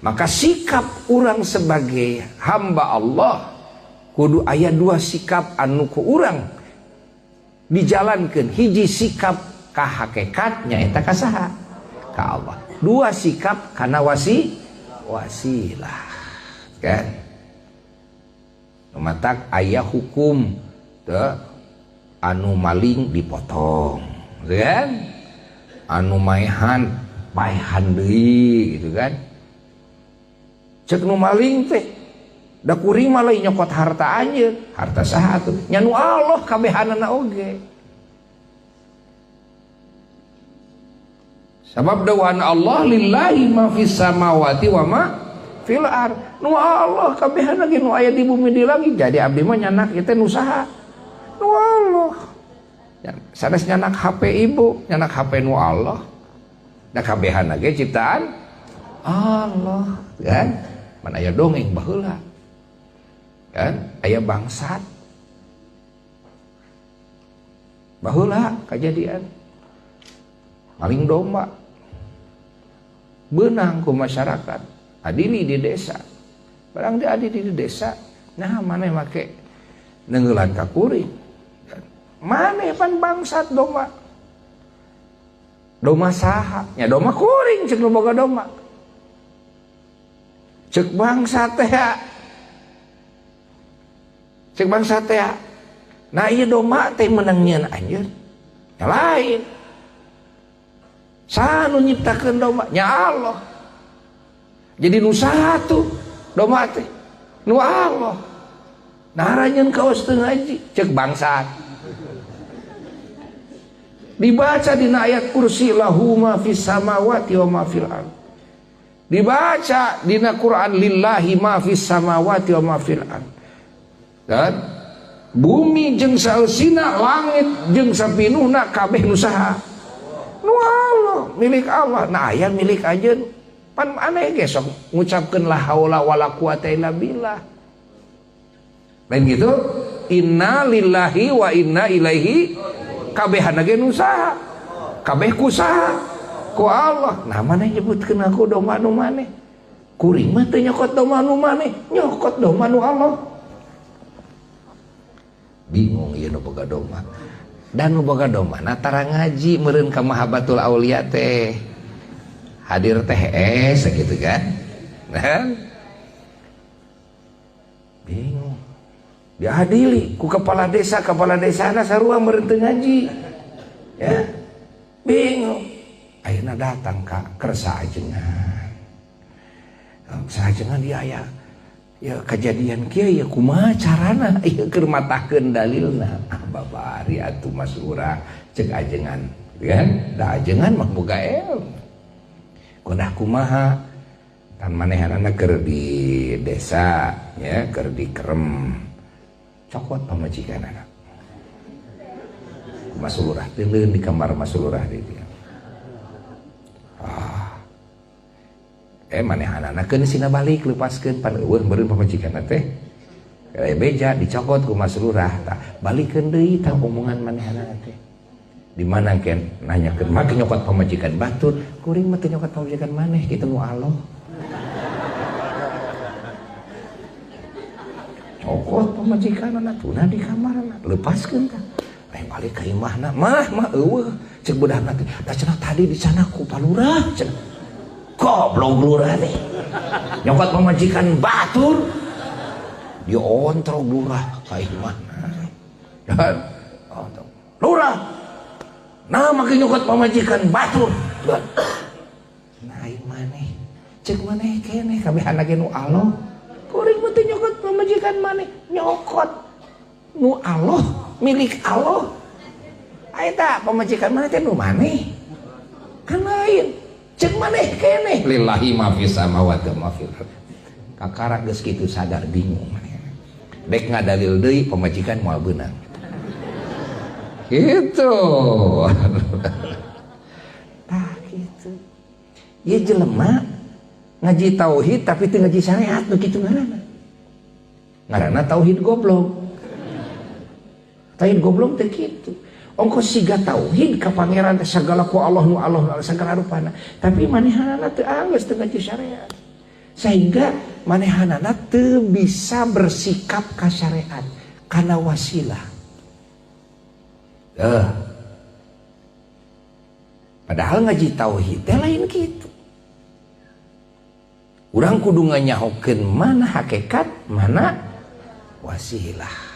Maka sikap urang sebagai hamba Allah kudu aya dua sikap anu ku urang dijalankeun. Hiji sikap ka hakikat nyaeta ka saha? Ka Allah. Dua sikap kana wasilah. Kan? Matak aya hukum teu anu maling dipotong, kan? Anu maehan paehan deui gitu kan? Cek nu maling teh da kuring mah lain nyokot harta anjeun, harta saha atuh? Nya nu Allah kabehanana oge. Sabab dawuhan Allah lillahi ma fis samawati wa ma fil ard. Nu Allah kabehanana ge nu aya di bumi di langit. Jadi abdi mah nyanak ieu teh nu saha? Nu Allah. Sanes nyanak HP ibu, nyanak HP nu Allah. Da kabehanana ge ciptaan Allah, kan? Mana aya dongeng baheula. Kan? Aya bangsat. Baheula kajadian. Maling domba. Beunang ku masyarakat, adili di desa. Barang diadili di desa, nah maneh make neungeulan ka kuring. Maneh pan bangsat domba. Domba saha? Nya domba kuring cek nu boga domba. Cek bangsa teh. Cek bangsa teh. Nah ieu domba teh meunang nyieun anjeun. Nya lain. Saha nu nyiptakeun domba? Nya Allah. Jadi nu saha tuh domba teh? Nu Allah. Nah nyieun kaos teu ngaji, cek bangsa. Dibaca dina ayat kursi lahu ma fis samawati wa ma fil ard. Dibaca dina Quran lillahi ma fis samawati wa ma fil ard. Dan bumi jeung saeusina, langit jeung sapinuhna kabeh nu saha? Nu Allah, milik Allah. Nah aya milik anjeun. Pan aneh ge sok ngucapkeun la haula wala quwata illa billah. Lain gitu, inna lillahi wa inna ilaihi kabehana ge nu saha? Kabeh ku saha? Ku Allah. Nah maneh nyebutkeun aku domba nu maneh. Kuring mah teu nyokot domba nu maneh, nyokot domba nu Allah. Bingung ieu nu boga domba. Dan nu boga domba na tara ngaji meureun ka Mahabbatul Aulia teh. Hadir teh sakitu kan. Nah. Bingung. Diadili ku kepala desa, kepala desana sarua meureun teu ngaji. Ya. Bingung. Ayeuna datang ka kersa ajengan. Kersa ajengan dia aya ya kejadian kieu ya kumaha carana ieu keur matahkeun dalilna. Ah babari atuh mas urang cek ajengan, kan? Da ajengan mah boga ilmu. Kudah kumaha tan manehanana keur di desa ya keur di kerem. Cokot pamajikanana. Mas lurah teuleun di kamar mas lurah di dieu. Ah. Manehanana keun sina balik lepaskeun pan eueuh meureun pamajikanna teh. Beja dicokot ku mas lurah tah balikeun deui tah omongan manehanana teh. Di mana ken nanyakeun make nyokot pamajikan batur, kuring mah teu nyokot pamajikan maneh kitu nu Allah. Cokot pamajikanna tuna di kamarna lepaskeun tah. Balik ka imahna mah mah eueuh cek budakna teh. Da cenah tadi di sana ku palurah cenah. Goblok lurah teh. Nyokot pamajikan batur. Diontrog lurah ka imahna. Dan lurah. Nah make nyokot pamajikan batur. Nah ieu maneh cek maneh keneh kabehana ge nu Allah. Kuring mah teu nyokot pamajikan maneh, nyokot nu Allah, milik Allah. Eta pamajikan maneh teh nu maneh. Kan lain. Cek maneh keneh lillahi ma fis samawati wa ma fil ard. Kakara geus kitu sadar bingung maneh. Dek ngadalil deui pamajikan moal beunang. Gitu. Tah kitu. Ieu jelema ngaji tauhid tapi teu ngaji syariat nu kitu ngaranna. Ngaranna tauhid goblok. Tauhid goblok teh kitu. Ongkos siga tauhid ka pangeran teh sagala ku Allah nu Allah sagala rupana. Tapi manehanana teu anggeus teu ngaji syariat. Sehingga manehanana teu bisa bersikap ka syariat karena wasilah. Padahal ngaji tauhid teh lain gitu. Urang kudu nganyahokeun mana hakikat, mana wasilah.